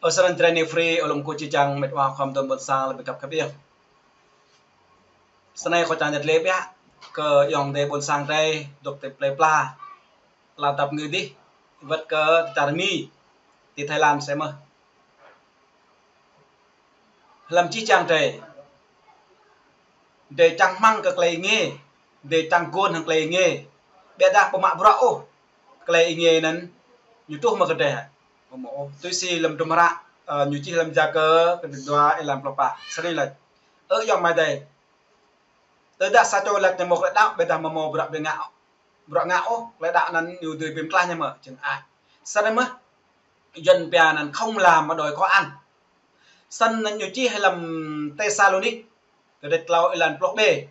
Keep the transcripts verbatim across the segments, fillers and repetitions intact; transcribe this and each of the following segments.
Ơ sơnăn Jrai New Free, ơ lŏm kơ či čang met wa khŏm tơm ƀôn sang lĕ ƀiă khăp kơ ƀiă. Sơnai kâo čang ñăt lĕ ƀiă kơ ayŏng adơi ƀôn sang drei dŏ tơlơi plei pla, tơlơi tap ngư dih, wơ̆t kơ čar Mi, ti Thái Lan sĕ mơh. Hlăm čih čang drei, drei čang hmăng kơ tơlơi ing, drei čang gôn hăng tơlơi ing. Ƀiădah ƀu mă bruă ôh tơlơi ing anăn ñu truh mă kơ drei hă? Ƀu mă ôh. Tui si hlăm tum hră, ơ, ñu čih hlăm Jakơ kơdua êlan pluh pă. Sơnai lač: Ơ ayŏng amai adơi, tơdah sa čô lač ñu mâo tơlơi đaŏ, ƀiădah ƀu mâo bruă ƀu ngă, bruă ngă ôh, tơlơi đaŏ anăn ñu dưi bi mơklaih ñu mơ̆? Jing ăt. Sơnai mơh, Yuăn pia anăn không làm mà đòi có ăn. Sơnăn ñu čih hlăm Têsalônik kơdrêč klâo êlan pluh đê.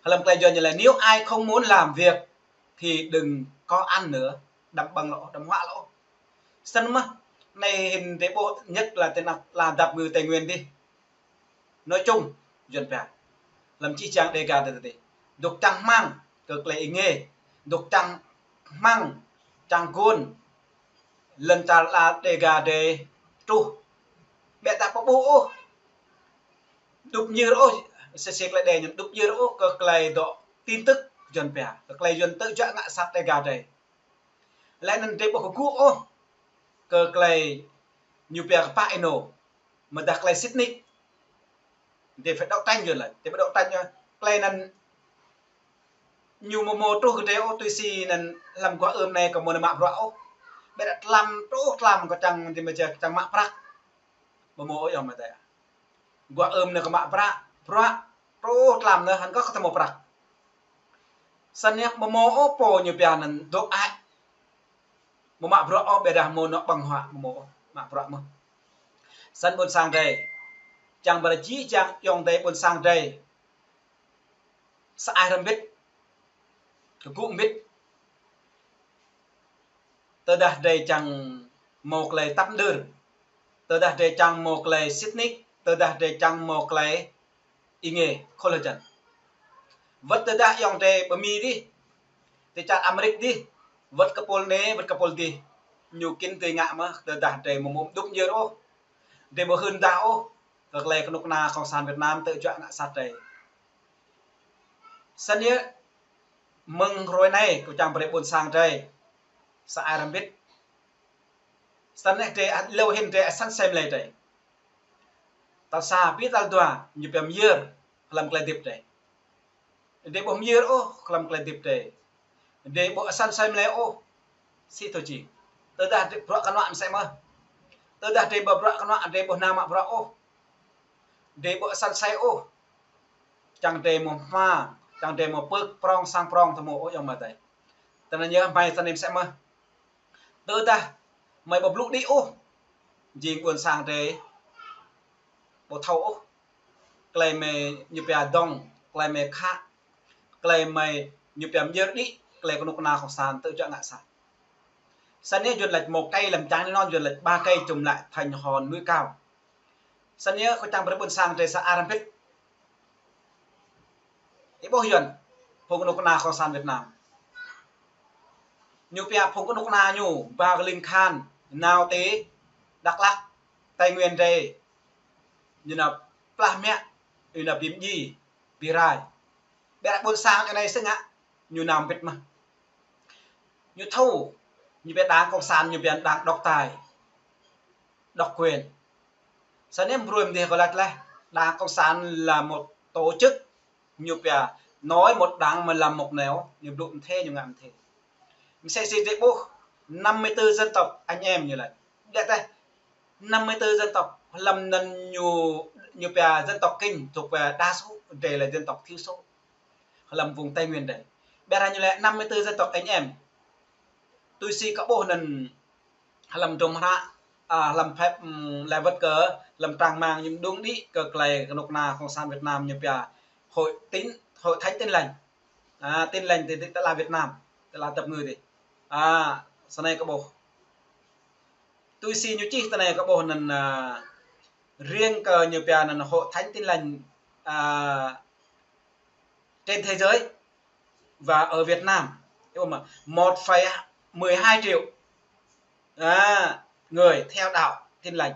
Hlăm tơlơi Yuăn ñu lač: Nếu ai không muốn làm việc thì đừng có ăn nữa. Đăm ƀơ̆ng lŏ, đăm huă lŏ. Sơnăn mơh, anai hĭn drei ƀuh ñăt lĕ tơnap tơlơi tap ngư Tây Nguyên dih. Nói chung, Yuăn pia, hlăm čih čang Đêga drei dih, dŏ čang hmăng kơ tơlơi ing, dŏ čang hmăng, čang gôn, lŏn čar la Đêga drei truh. Ƀiădah ƀu ƀuh ôh, đup ñir ôh, sĭt sĭt tơlơi đe ñu đup ñir ôh kơ tơlơi dŏ tin tức Yuăn pia, kơ tơlơi Yuăn tơjuă ngă sat Đêga drei. Laih anăn drei ƀu kơgŭ ôh kơ tơlơi ñu pia kơpă ênô, mơ̆ dah tơlơi sĭt nik. Drei phải đấu tranh Yuăn lač, drei phải đấu tranh ñu. Tơlơi anăn ñu ƀu mâo truh kơ drei ôh, tui si anăn hlăm guah ưm anai kâo mâo nao mă bruă ôh. Ƀiădah tlam, truh tlam kâo čang, drei mơ̆ čang mă prăk. Ƀu mâo ôh ayŏng amai adơi. Guah ưm anai kâo mă bruă, bruă, truh tlam anai hăng kâo kơ tơ mâo prăk. Sơnăn ƀu mâo ôh pô ñu pia anăn dŏ ai. Ƀu mă bruă ôh, ƀiădah mâo nao ƀơ̆ng huă, ƀu mâo ôh, mă bruă mơh. Sơnăn ƀôn sang drei, čang ƀơi čih čang ayŏng adơi ƀôn sang drei, sa ai hrŏm bĭt, kơgŭ bĭt. Tơdah drei čang mâo tơlơi tap mơdơr, tơdah drei čang mâo tơlơi sĭt nik, tơdah drei čang mâo tơlơi ing khul hơjăn. Wơ̆t tơdah ayŏng drei ƀơi Mi dih, ti čar Amêrik dih, wơ̆t kơ pôl anai, wơ̆t kơ pôl dih, ñu kĭn tui ngă mơh, tơdah drei ƀu mâo đup ñir ôh, drei ƀu hưn dah ôh kơ tơlơi kơnuk kơna Cộng sản Việt Nam tơjuă ngă sat drei. Sơnăn yơh, mơ̆ng hrơi anai kâo čang brơi ƀôn sang drei sa ai hrŏm bĭt. Sơnăn yơh drei, hlâo hĭn drei ăt săn sem lĕ drei. Tal sa, pi tal dua, ñu pia mơyơr hlăm tơlơi hơdip drei. Drei ƀu mơyơr ôh hlăm tơlơi hơdip drei. Drei ƀu săn sem lĕ ôh. Sĭt thâo či. Tơdah drei bruă kơnuă mơsĕ mơh. Tơdah drei ƀu bruă kơnuă, drei ƀu nao mă bruă ôh. Drei ƀu săn sem ôh. Čang drei mâo hma, čang drei mâo pơ̆k prŏng sang prŏng tơ mâo ôh ayŏng amai adơi. Tơnăn yơh hmei săn sem mơh. Tơdah hmei ƀu blŭ đĭ ôh, jing ƀôn sang drei ƀu thâo ôh. Tơlơi mơ̆ ñu pia dŏng, tơlơi mơ̆ khă, tơlơi mơ̆ ñu pia mơyơr đĭ, tơlơi kơnuk kơna Cộng sản tơjuă ngă sat. Sơnăn yơh Yuăn lač mâo cây, hlăm čang anai anŭn Yuăn lač ba cây chống lại thèn hòn núi cao. Sơnăn yơh kâo čang brơi ƀôn sang drei sa ai hrŏm bĭt. Ih ƀuh Yuăn, phung kơnuk kơna Cộng sản Việt Nam. Ñu pia phung kơnuk kơna ñu, ba kơ ling khan, nao ti Dak Lak, Tây Nguyên drei. Ñu nao plah mă, ñu nao bi mdjiê, bi rai. Ƀiădah ƀôn sang anai sĭt ngă, ñu nao mbĭt mơh. Ñu thâo, ñu pia đảng Cộng sản, ñu pia đảng độc tài, độc quyền. Sơnăn yơh brơi mơ̆ dih kâo lač laih, đảng Cộng sản là một tổ chức, ñu pia nói một đằng mà làm một nẻo, ñu blŭ mơ̆ thê, ñu ngă mơ̆ thê. Mơsĕ si drei ƀuh, năm mươi tư dân tộc anh em ñu lač. Ƀiădah tơlơi năm mươi tư dân tộc, hlăm anŭn ñu, ñu pia dân tộc Kinh thuộc về đa số, drei là dân tộc thiểu số. Hlăm vùng Tây Nguyên drei. Ƀiădah ñu lač năm mươi tư dân tộc anh em. Tui si kâo ƀuh anŭn hlăm tum hră, a, hlăm phep, ưm, lĕ wơ̆t kơ hlăm trang mạng ñu mơđung đĭ kơ tơlơi kơnuk kơna Cộng sản Việt Nam ñu pia Hội Tin, Hội Thánh Tin Lành. A, Tin Lành ti, ti, tơlơi Việt Nam, tơlơi tap ngư dih. A, sơnai kâo ƀuh. Tui si ñu čih tơnai kâo ƀuh anŭn, a, riêng kơ ñu pia anŭn Hội Thánh Tin Lành, a, trên thế giới và ở Việt Nam, ih ƀuh mơ̆, một phẩy mười hai triệu, a, người theo đạo Tin Lành.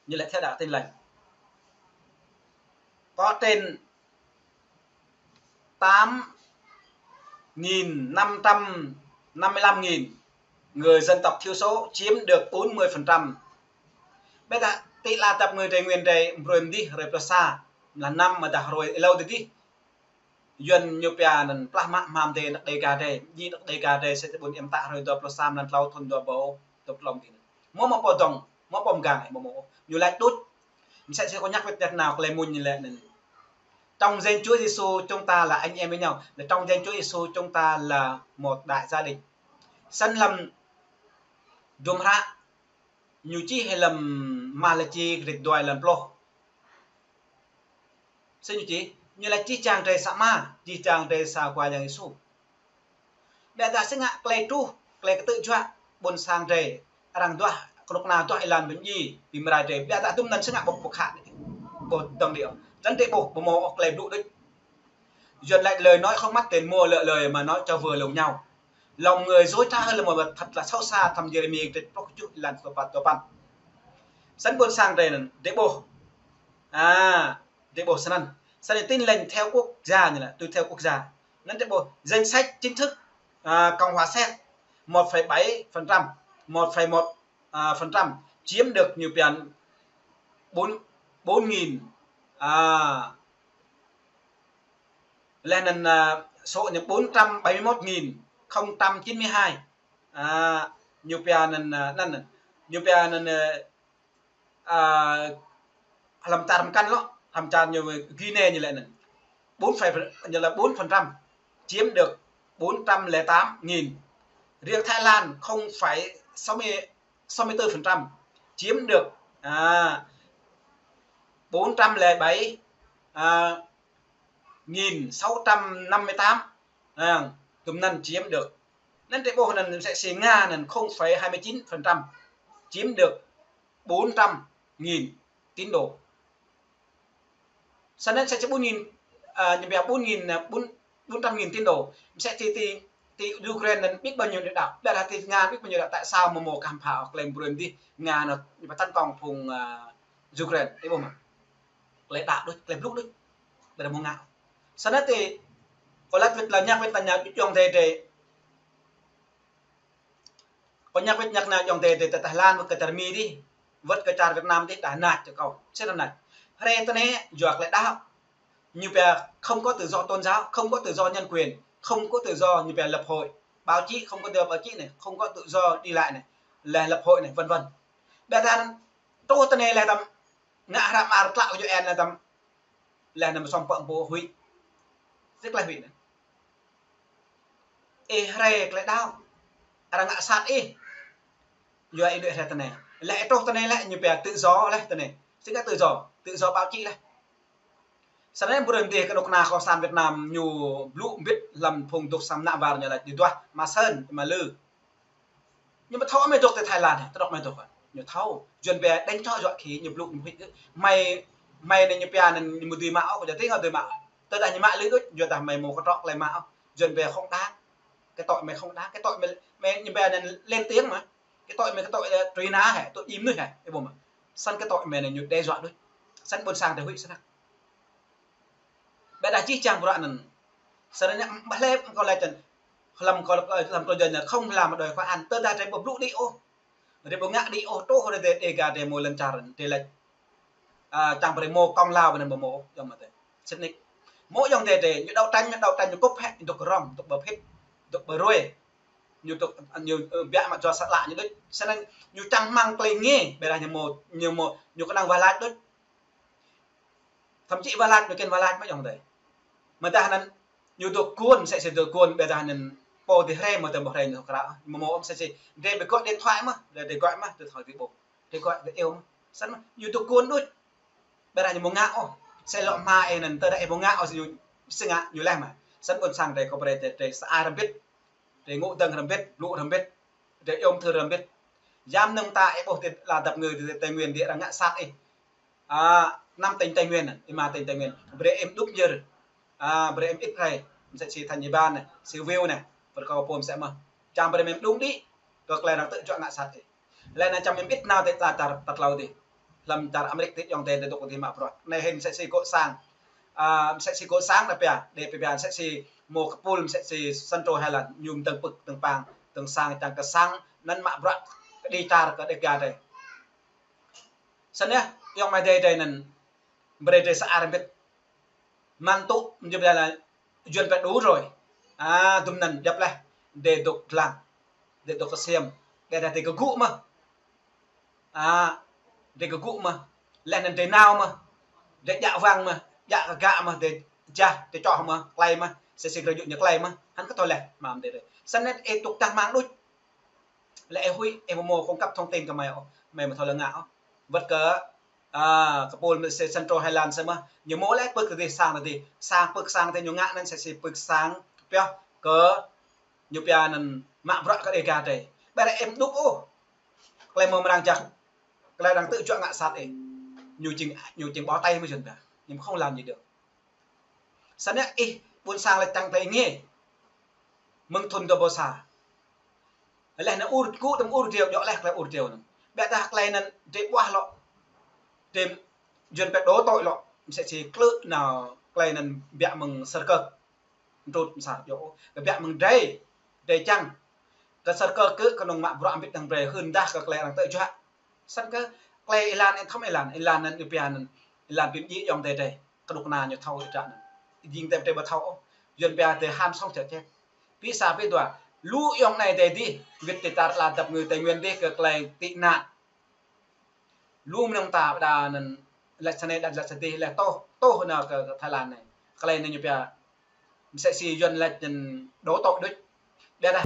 Ñu lĕ theo đạo Tin Lành. Có trên tám nghìn năm trăm năm mươi lăm nghìn người dân tộc thiểu số chiếm được bốn mươi phần trăm. Ƀiădah ti la dăp ngui Tây Nguyên rai brơi mơdih hrơi pluh sa, mơ̆ năm mơ̆ dah hrơi êlâo tơdih. Yuan ñu pia anŭn plah mă hmam dê năk Đêga dê, ji năk Đêga dê sĕ tơ ƀuôn Iăm Tă hrơi dua pluh sa mlan tlâo thun dua ƀâo dua pluh tlâo tih. Mơ̆ mơ̆ pô dŏng, mơ̆ pô mgang, mơ̆ mơ̆. Ñu laĭ đôč. Mơsĕ sĕ kâo nhắc wĕt nhăt nao klei mơ̆ng ñu lĕ anŭn. Trong danh Chúa Giêsu chúng ta là anh em với nhau. Là trong danh Chúa Giêsu chúng ta là một đại gia đình. Săn lăm dum hră, ñu čih hĭ lăm Malachi kơdrêč dua lăm pluh. Sĭt ñu čih, ñu laĭ jih jang drơi sa Ama, jih jang drơi sa Khua Yang Yêsu. Ƀiădah sĭt ngă klei truh, klei kơtư̆ juă, ƀôn sang drơi, arăng duah, kơnuk kơna duah êlan bơni, bơmrai drơi, ƀiădah dum anŭn sĭt ngă ƀu pơkhă, ƀu dŏng đĭ ôh. Čăn drơi ƀuh, ƀu mơ̆ ôh klei blŭ đôč. Yuan laĭ lời nói không mất tiền mua lơ lời mà nói cho vừa lòng nhau. Lòng người dối trá hơn là một vật thật là xấu xa, thăm Yêrêmi kơdrêč pluh kơjuh lăn dua păn dua păn. Săn ƀôn sang drơi anŭn, drơi ƀuh. À, drơi ƀuh săn anŭn. Săn anŭn Tin Lành theo quốc gia ñu lĕ, tùy theo quốc gia. Anŭn drơi ƀuh danh sách chính thức, à, Cộng hòa Séc một phẩy bảy phần trăm, một phẩy một, à, phần trăm, chiếm được ñu pia bốn, bốn nghìn, à, Leh anŭn, à, số ñu bốn trăm bảy mươi mốt nghìn không trăm chín mươi hai. À, ñu pia anŭn, à, anŭn, anŭn. Ñu pia anŭn, à, à, hlăm čar mơkăn lŏ, hlăm čar ñu Guinea ñu lĕ anŭn. Bốn phẩy, ñu lĕ bốn phần trăm, chiếm được bốn trăm lẻ tám nghìn. Riêng Thái Lan không phẩy sáu mươi, sáu mươi tư phần trăm, chiếm được, à, bốn trăm lẻ bảy, à, nghìn sáu trăm năm mươi tám, à, tôm anŭn chiếm được. Anŭn drơi ƀuh anŭn mơsĕ si Nga anŭn không phẩy hai mươi chín phần trăm, chiếm được bốn trăm nghìn tín đồ. Săn anŭn mơsĕ si bốn nghìn, à, ñu pia bốn nghìn, à, bốn, bốn trăm nghìn tín đồ. Mơsĕ ti, ti, ti Ukraine anŭn biết bao nhiêu đạo, ƀiădah ti Nga biết bao nhiêu đạo, tại sao mơ̆ mơ̆ kah hăm pha ôh klei brơi mơdih Nga anŭn ñu pơtăn kông phung, à, Ukraine, ih ƀuh mơ̆. Klei đaŏ đôč, klei blŭ đôč. Ƀiădah mơ̆ ngă. Săn anŭn ti, kâo laĭ wĕt lĕ nhăk wĕt lĕ nhăk ayŏng adơi drơi. Kâo nhăk wĕt nhăk nao ayŏng adơi drơi tơ Thái Lan wơ̆t kơ čar Mi dih, wơ̆t kơ čar Việt Nam dih, đah nač kơ kâo. Sĭt nač. Hrơi tơ anai, yua klei đaŏ. Ñu pia không có tự do tôn giáo, không có tự do nhân quyền, không có tự do ñu pia lập hội, báo chí, không có tự do báo chí anai, không có tự do đi lại anai, leh lập hội anai, vân vân. Ƀiădah truh tơ anai leh tăm ngă hră mơar tlă U N leh tăm, leh anŭn mơ̆ song pơ̆ng pô huĭ. Sĭt klei huĭ anŭn. Ih rai klei đaŏ, arăng ngă sat ih. Yua ih đuaĭ rai tơ anai. Leh ih truh tơ anai lĕ ñu pia tự do leh tơ anai. Sĭt ngă tự do, tự do báo chí leh. Săn anŭn brơi mơdih kơnuk kơna cộng sản Việt Nam ñu blŭ mbĭt hlăm phung dŏ sang mơnă war ñu laĭ ñu duah mă sơ̆n, mă lư. Ñu ƀu thâo mơi dŏ tơ Thái Lan, tơdŏ mơi dŏ. Ñu thâo, Yuan pia đánh chó dọa khỉ, ñu blŭ ñu huĭ. Mơi, mơi anai ñu pia anŭn ñu mơ̆ dưi mă ôh, kâo čang tĭng ôh dưi mă. Tơdah ñu mă lư đôč, yua dah mơi mơ̆ kơtrŏ klei mă ôh. Yuan pia không đáng. Cái tội mày không đáng, cái tội mày, mày, ñu pia anŭn lên tiếng mà. Cái tội mày, cái tội, ờ, truy nã hả, tội djim mơnuih hả, ih ƀuh mơ̆. Săn cái tội mày anai ñu đe dọa đôč. Săn ƀôn sang drơi huĭ săn anŭn. Ƀiădah jih jang bruă anŭn. Săn anŭn ƀah lĕ kâo laĭ čăn. Hlăm kâo, hlăm kâo jăn anŭn không làm đòi hỏi an. Tơdah drơi ƀu blŭ đĭ ôh. Drơi ƀu ngă đĭ ôh, truh hrơi drơi Đêga drơi mơ̆ lŏn čar drơi laĭ. À, čang brơi mơ̆ kông lao ƀơi anŭn ƀu mơ̆, ayŏng adơi. Sĭt nik. Mơ̆ ayŏng adơi drơi, ñu đấu tranh, ñu đấu tranh, ñu kŭp hĕ, ñu dŏ rŏng, dŏ ƀơ phĭt, dŏ ƀơ ruai. Ñu dŏ, ñu, ơ, biă mă jua sat lă ñu đôč. Săn anŭn ñu čang rơmang klei ngê, ƀiădah ñu mơ̆, ñu mơ̆, ñu kơnang wah lač đôč. Thậm chí wah lač, ñu kiăng wah lač mơ̆ ayŏng adơi. Mơ̆ dah anŭn, ñu dŏ guôn, mơsĕ si dŏ guôn, ƀiădah anŭn pô dih rai mơ̆ tơm ƀuh rai ñu krao. Mơ̆ mơ̆ mơsĕ si, drơi ƀu gọi điện thoại mơ̆, drơi, drơi gọi mơ̆, drơi thâo drơi ƀuh. Drơi gọi video mơ̆. Săn mơ̆, ñu dŏ guôn đôč. Ƀiădah ñu ƀu ngă ôh. Sĕ lŏ hmua ih anŭn tơdah ih ƀu ngă ôh, sĭt ñu, sĭt ngă ñu leh mơ̆. Săn ƀôn sang drơi kâo brơi drơi, drơi sa ai rơmbit. Drơi ngŏ dơ̆ng rơmbit, blŭ rơmbit. Drơi iâu thư rơmbit. Yam nơ̆ng ta ih ƀuh ti la dăp ngui ti Tây Nguyên dih arăng ngă sat ih. À, năm tỉnh Tây Nguyên, ih mă tỉnh Tây Nguyên. Brơi ih đŭp yơr. À, brơi ih ĭt hrơi. Mơsĕ si Thanh Nhị Ban anai, si View anai. Brơi kâo pô mơsĕ mơ̆. Čang brơi ih đŭng đĭ. Kơ klei arăng tơ̆ juă ngă sat ih. Leh anŭn čang ih ĭt nao ti la čar ta tlâo dih. Hlăm čar Amêrik tih ayŏng adơi dŏ dih mă bruă. Anai hĭn msĕ si gŏ sang. A, msĕ si gŏ sang anai pia, đe pia msĕ si mơ̆ kơpul msĕ si Central Highland, ñu mơ̆ng tơ̆ng pưk, tơ̆ng pang, tơ̆ng sang, čang kơ sang anŭn mă bruă kơ đĭ čar kơ đĭ ga adơi. Snăn yơh, ayŏng amai adơi adơi anŭn brơi drơi sa ar mbĭt. Mơ̆ng tŭ, ñu pia laĭ Yuăn pia đủ rồi. A, dŭm anŭn djŏp laih, drơi dŏ lăng, drơi dŏ kơsiam, drơi, drơi kơgŭ mơ̆n. A, drơi kơgŭ mơ̆n. Laih anŭn drơi nao mơ̆n. Drơi djă wang mơ̆n, djă kơ gak mơ̆n, drơi jah, drơi čoh mơ̆n, klei mơ̆n, msĕ si kơ rơjuh ñu klei mơ̆n, hăng kơ tơlơi mă mơ̆n drơi. Snăn ih tŭk tah rơmang đôč. Lĕ ih huĭ, ih mơ̆ mơ̆ cung cấp thông tin kơ mơi ôh, mơi mơ̆ thâo lăng ngă ôh. Wơ̆t kơ, a, kơpul msĕ si Central Highland samơ̆, ñu mơ̆ lĕ pưk kơ dih sang kơ dih, sang pưk sang kơ dih ñu ngă anŭn msĕ si pưk sang pioh kơ ñu pia anŭn mă bruă kơ đĭ ga adơi. Ƀiădah ih mơ̆ đŭk ôh. Klei mơ̆ mrang jăk, klei arăng tơ̆ juă ngă sat ih. Ñu jing, ñu jing bó tay mơ̆ Yuăn ta. Ñu mơ̆ không làm gì được. Snăn yơh ih ƀuôn sang lĕ čang tơ ih ngă. Mơ̆ng thŭn dua ƀâo sa. Laih anŭn ur kŭ tơm ur triu, djŏ laih klei ur triu anŭn. Ƀiădah klei anŭn drơi ƀuah lŏ. Drơi Yuăn pia đổ tội lŏ. Msĕ si klư̆ nao klei anŭn biă mơ̆ng sơrkơ̆k. Mtrŭt msar djŏ. Kơ biă mơ̆ng drơi. Drơi čang. Kơ sơrkơ̆k kơ kơnơ̆ng mă bruă mbĭt hăng brơi hưn dah kơ klei arăng tơ̆ juă. Snăn kơ klei êlan ih thâo êlan, êlan anŭn ñu pia anŭn, êlan pim djĭ ayŏng adơi adơi. Kơnuk kơna ñu thâo ih tră anŭn. Jing tơm drơi ƀu thâo ôh. Yuăn pia drơi hăm song čơčet. Pĭ sa pĭ dua. Lu ayŏng anai adơi dih, wĭt ti čar ala dăp ngư Tây Nguyên dih kơ klei tị nạn. Lu mơnơ̆ng ta ƀiădah anŭn laĭ sa anai, đa laĭ sa dih, laĭ tŏh, tŏh nao kơ, kơ Thái Lan anai. Klei anŭn ñu pia msĕ si Yuăn laĭ anŭn đổ tội đôč. Ƀiădah